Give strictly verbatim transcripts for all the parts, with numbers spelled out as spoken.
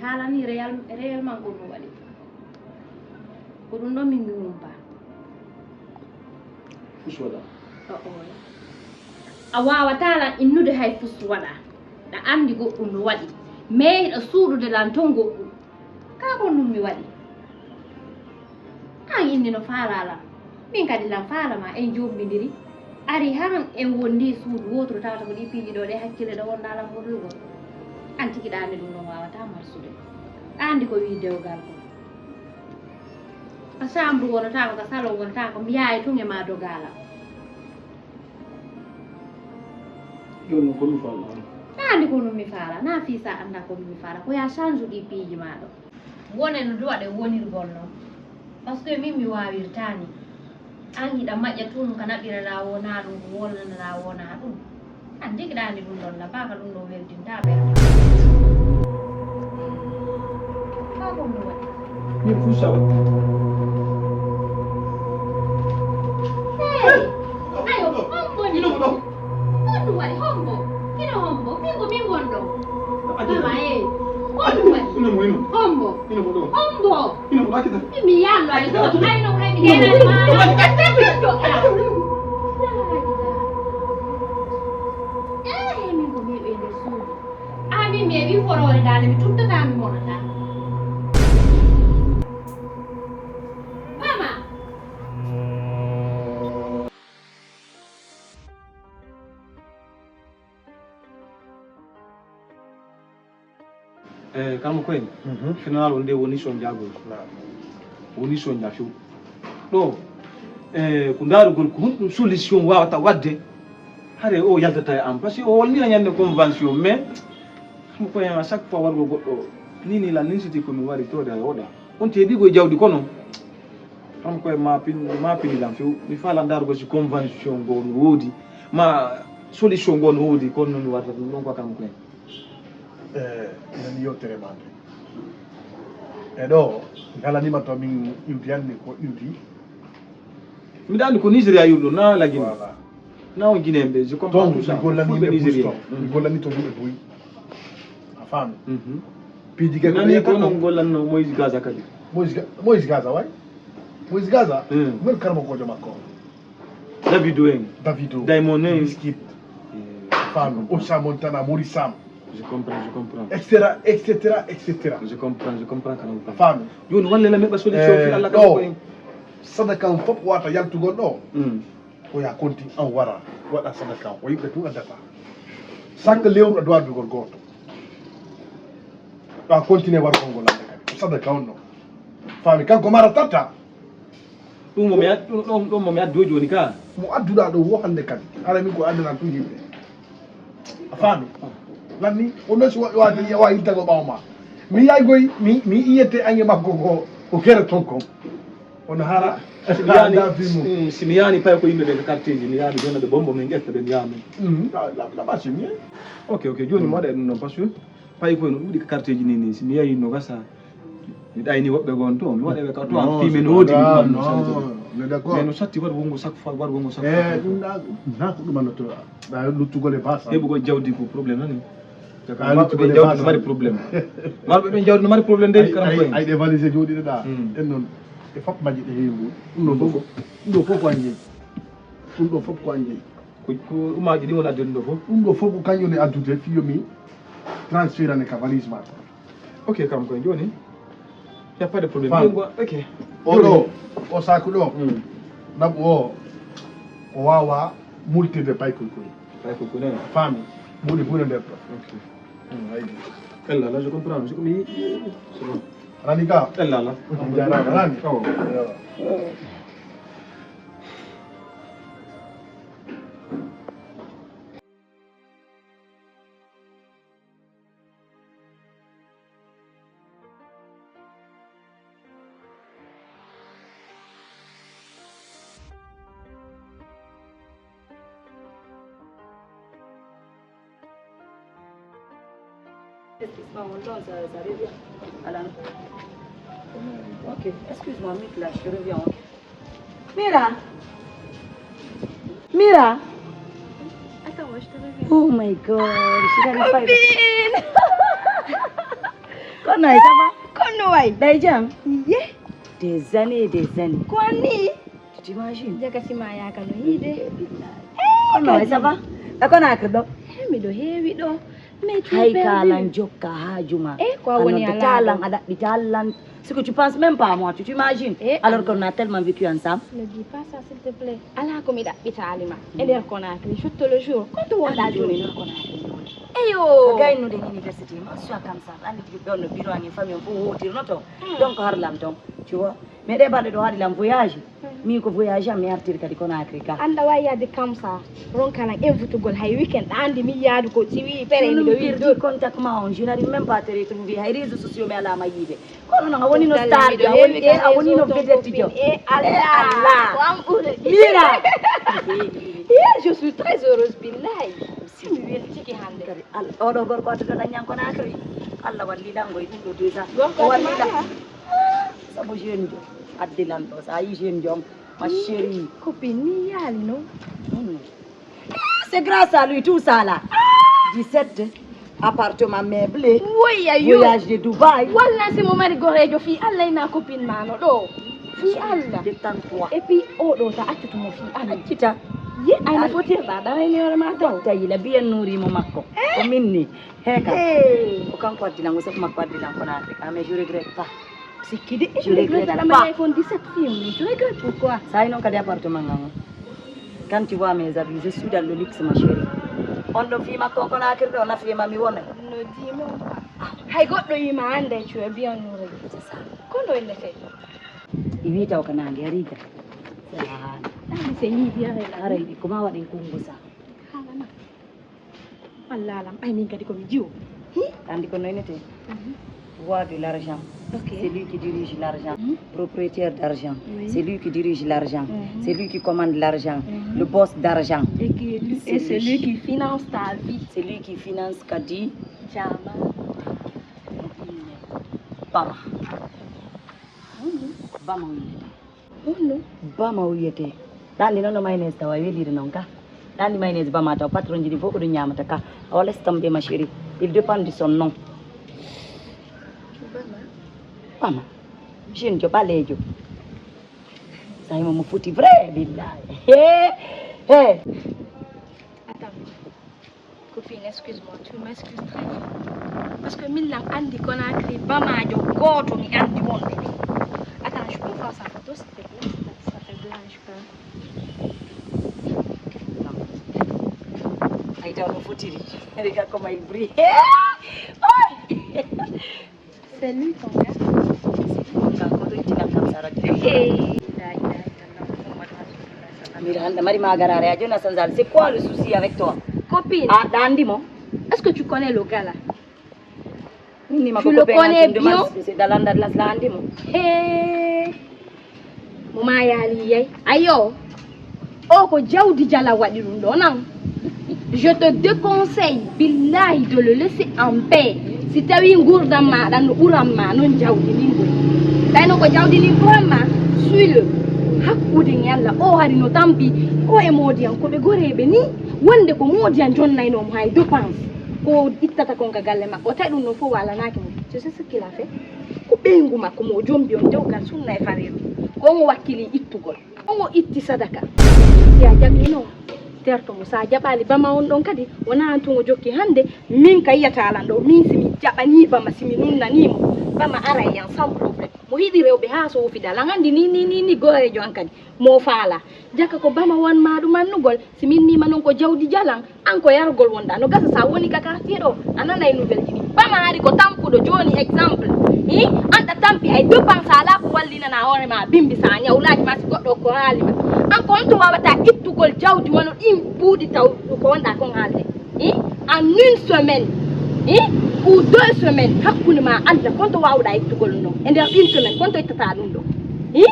Haala ni réel, réellement ko ɗum waɗi. Ko ɗum ɗo min mi humpa. Fus waɗa. O, o. A waawataa lan innude hay fus waɗa. Ɗa anndi goɗɗum no waɗi. Mais hiɗa suuɗude lan ton goɗɗum. Kaa ko ɗum mi waɗi. An inni no faalaa lan. Min kadi lan faala ma en jommbindiri. Ari han en wondi suudu wooturu tawata ko ɗi piiji ɗo ɗe hakkille ɗo wonɗaa lan gollugol. An tigi ɗa anndi ɗum ɗon waawataa marsude. Ɗa anndi ko wii dewgal ko. Ka chambre wonata ko, ka salon wonata ko, mi yahay tun e ma dogaala. Jooni ko mi faala. Naa ndi ko ɗum mi faala, naa fii sa annda ko ɗum mi faala, ko yaa change ɗi piiji maa ɗo. Wone no duwaɗe wonirgol non. Parce que min mi waawirtaani. An hiɗa maƴƴa tun ka naɓiraɗaa wonaa ɗum, ko wolnanaɗaa wonaa ɗum. An tigi ɗa anndi ɗum ɗon la, baa ka ɗum ɗo weltinta ɓernde. Kaa ko ɗum waɗi? Min fuu sawa. Hey! Ayo, hombo ni? Hino mo ɗon. Ko ɗum waɗi? Hombo? Hino hombo? Min ko min won ɗo. Mama, eh. Ko ɗum waɗi? Hino mo, hino. Hombo? Hino mo ɗon. Hombo? Hino mo ɗon, accita. Mi yaallo ay gooto, ay no kay mi geenani ma. Eh, min ko mi e nder suudu. Ah, min mi e wi foroore daande, mi tuttata, mi monata. Mama! E kala mo koyen, final o nde woni sonjagol. Woni sonja few. Ɗo, e ko ndarugol ko honɗum solution wawata wadde hare o yaltata e am, parce que o holnira ñande convention, mais kala mo koyen, à chaque fois wargol goɗɗo nini lan ninsiti ko mi wari tode hay oɗa on teeɗigo e jawdi kono. Kala mo koyen ma pin ma pini lan few, mi fala ndarugol si convention ngo no woodi ma solution ngo no woodi, kono non mi warta ɗum ɗon ko kala mo koyen. E nden yewtere ma nde e ɗo ngalanima to min iwdi anni ko iwdi. Miɗa andi ko Nigeria yurɗo na lagino. Na on Guinéen ɓe, je comprends Donc tout ça. mi gollani Fulɓe yimɓe buy Nigérien. ton mi gollani ton yimɓe buy. A faami? Mhm. Piiji gay ko Nani ɓeyata ko non ko gollanno Moïse Gaza kadi. Moïse Ga- Moïse Gaza way. Moïse Gaza Mm. Mel karamo kojo makko on. Davido en. Davido Diamond en. Wizkid. Eh, A faami? Ocha Montana, Maurice Sam. Je comprends, je comprends. Etc, etc, etc. Je comprends, je comprends kana A faami? Joni walle la meɓa solution fi Allah kala ko en. Sadaka on fof wata yaltugol ɗo. Mm. Ko ya konti an wara waɗa sadaka o yimɓe tun addata. Chaque lewru aɗa wawi dugol goto ɗa continue wargol ngol hande kadi ko sadaka on ɗo. Faami kanko mara tatta. Ɗum mo mi ad- ɗum ɗum mo mi addu joni ka. Mo adduɗa ɗo wo hande kadi ara min ko addana tun yimɓe. A faami? Lanni on noon si wawa yittago ɓawo ma mi yaygoy mi mi iyette ange makko ko ko kere ton kon. Ono hara Simi yani simi yani pay ko yimɓe ɓe ko quartier ji mi yaami jonna ɓe bombo min ƴetta ɓe mbiyami. Laɓa simi. Ok ok joni mi waɗa ɗum noon parce que pay koye no ɗuuɗi ko quartier ji ni ni simi yayi no gasa. Mi ɗayni woɓɓe gon to mi waɗa ɓe ka to an fimi no woodi mi ɗumanno sante. Mais no satti waɗ wongo chaque fois waɗ wongo chaque fois. Ɗum ɗa na ko ɗumannoto ɗa luttugol e basa. Heɓugol jawdi ko problème nani. Marɓe ɓen jawdi no mari problème. Marɓe ɓen jawdi no mari problème de kala ko en. Ay ɗe valise jooɗiɗe ɗa en noon e fop majji ɗe heewi mum. Ɗum ɗo fof ɗum ɗo fof ko an jeeyi. Ɗum ɗo fof ko an jeeyi. Ko ko umaji ɗi woni addude ɗo fof. Ɗum ɗo fof ko kañum woni addude fiyo mi transférane ka valise ma. Ok kam koye joni. Y a pas de problème. Femme. Ok. O ɗo o saku ɗo naɓu o o wawa multirde paykoy koy. Paykoy koy nene. Faami. Mbuɗi buɗe nder ɗo. Ok. Ella la je comprends je ko mi yiɗi. C'est bon. Rani ka. Ella la. Jarama rani. Oh. Excuse-moi, mon nom, ça, ça revient. Alan. Ok, excuse-moi, Mikla, je reviens, ok. Mira! Mira! Attends, je te reviens. Oh my god, je suis dans les files. Nay, ça va? Kono way. Day jam. Ye. Des années, des années. Ko anni? Tu t'imagines? Jaka sima yaka no yide. Kono way, ça va? Da kono akdo. He mi do hewi do. Mais tu Hay kalan jokka ha juma. Eh, quoi on est là? Talan adabi talan. Ce que tu penses même pas à moi, tu t'imagines? Eh, Alors qu'on a tellement vécu ensemble. Ne dis pas ça, s'il te plaît. Ala ko mi dabbita alima. E der kono akri, je te le jure. Ko to wonda joni. Eyo. Gayno den university. Soi comme ça, andi tigi ɓe onno biro amin famille on fof wotirno toon. Donc har lam toon, tu vois. Mais ɗe balɗe ɗo haɗi lam voyage. Min ko voyage am mi artiri kadi kono akri ga. Anda wayade comme ça. Ronkalan invitugol hay weekend andi mi yaadu ko si wi pere mi do wi do contact ma on je n'arrive même pas te retrouver hay réseaux sociaux mi alama yiide. Kono non a woni no star a woni e a woni no vedette jo. E Allah. Mira. Yeah, je suis très heureuse billahi. Si mi weltike hande. Kadi al- oɗo gorko adduɗo ɗan ñankonakri. Allah walli ɗan goy ɗum ɗo déjà. Gorko o walli ɗan. Sabu jeune jo addi lan ɗo sa yi jeune jo on ma chérie. Copine ni yaali non. C'est grâce à lui tout ça là. dix-sept appartement meublé. Woya yo. Voyage de Dubaï. Walla si mo mari gorejo fi Allah ina copine mano ɗo. Fi Allah. Détends-toi. Et puis oɗo ta accutumo fi Allah. Accita. Ye ayno fotirɗa ɗaɗayni hoore ma taw. Tawi la biyan nurimo makko. Ko minni. Heka. Ko kanko addi lan o sabu makko addi lan kono Afrique. Ah, mais je regrette pas. Sikki de. Je regrette pas. Mon dix-sept filles, mais je regrette pourquoi? Sa yi non kadi appartement ngan on. Quand tu vois mes habits, je suis dans le luxe ma chérie. On ɗon fii makko on kono akirde o nafii ma mi wona. No dis même pas. Hay goɗɗo yima ande tu es bien nourri. C'est ça. Kono en effet. I wi taw ka nange ari ga. Sa hana. Ani se ni biare la. Aray ko ma waɗi kungu sa. Hana. Allah alam, ay min kadi komi jiwo. Andi ko noynete. Roi de l'argent. C'est lui qui dirige l'argent. Propriétaire d'argent. C'est lui qui dirige l'argent. C'est lui qui commande l'argent. Le boss d'argent. Et, qui, et celui qui finance ta vie. C'est lui qui finance kadi. Jama. Bama. Bama winnete. Honno? Bama o wiyetee. Ɗaandi noon no mayonnaise tawa weliri noon ka. Ɗaandi mayonnaise bama taw patron ji ɗi fof ko ɗum ñaamata ka. Awa laisse tomber ma chérie. Il dépend de son nom. Bama. Bama. Jeune jo ɓaleejo. Sa himo mo foti vrai billahi. He. He. Attends. Copine, excuse-moi, tu m'excuses très fort. Parce que min lan andi Conakry bamajo goto mi andi wonde ni. Attends, je peux voir sa photo s'il te plaît? Ça te dérange pas? Ay taw no fotiri. Regarde comment il brille. C'est lui ton gars. Mira hande mari magarare a jona sanzal, c'est quoi le souci avec toi? Copine. A ɗandi mo? Est-ce que tu connais le gars là? Ni ma ko ko pe ngal dum de mas se dalanda las la andi mo. Hey. Mo mayaali yey ayo. O ko jawdi jala waɗi ɗum ɗo nan. Je te déconseille billahi de le laisser en paix. Si tawi ngurdam maɗa no ɓuran ma non jawdi ndin goy. Tawno ko jawdi ndin ɓuran ma, suis-le. Hakkude ngella o hari no tampi o e modiyan ko ɓe goreɓe ni. Wonde ko modiyan jonnayno mo hay dépense ko ittata kon ka galle makko o tawi ɗum ɗon fof walanaki mo. C'est ce qu'il a fait. Ko ɓeyngu makko mo o jombi on dewgal sunna e fariru ko on o wakkili ittugol. On o itti sadaka. Si a jaɓino terto mo, sa jaɓali bama on ɗon kadi wona an tun o jokki hande. Min ka yiyata lan ɗo min si mi jaɓani bama si mi nunnani mo, bama aray yan sans problème. Mo hiɗi rewɓe ha soofi dalan andi ni ni ni ni gorejo an kadi mo faala. Jaka ko bama wan ma ɗum annugol. Si min nima non ko jawdi jalan an ko yargol wonɗa no gasa sa woni ka quartier ɗo a nanay nouvelle ji ɗi bama hari ko tampuɗo joni exemple. Hi anɗa tampi hay dépense ala ko wallinana hoore ma bimbi sa ñawlaji ma si goɗɗo ko haalima. An ko honto wawata ittugol jawdi wano ɗin buuɗi taw ko wonɗa kon haalde? Hi en une semaine hi ou deux semaines hakkunde ma Allah konto wawɗa ittugol ɗum ɗo e nder une semaine konto ittata ɗum ɗo? Hi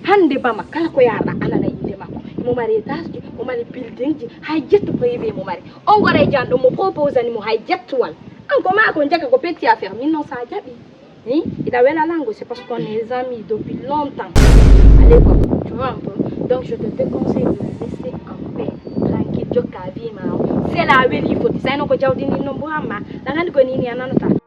hande bama kala ko yarɗa anana yinde makko. Mo mari étage ji mo mari building ji hay jetto privé mo mari. On gora e janɗo mo proposani mo hay jettuwal. An ko ma ko jaka ko petit affaire min non sa jaɓi. Hi iɗa wela lango c'est parce qu'on est amis depuis longtemps à l'époque. Tu vois un peu. Donc je te déconseille de le laisser en paix. Tranquille jokka vie ma o sela weli foti sayno ko jawdi nin non buramma ɗa gandi ko nini a nanata.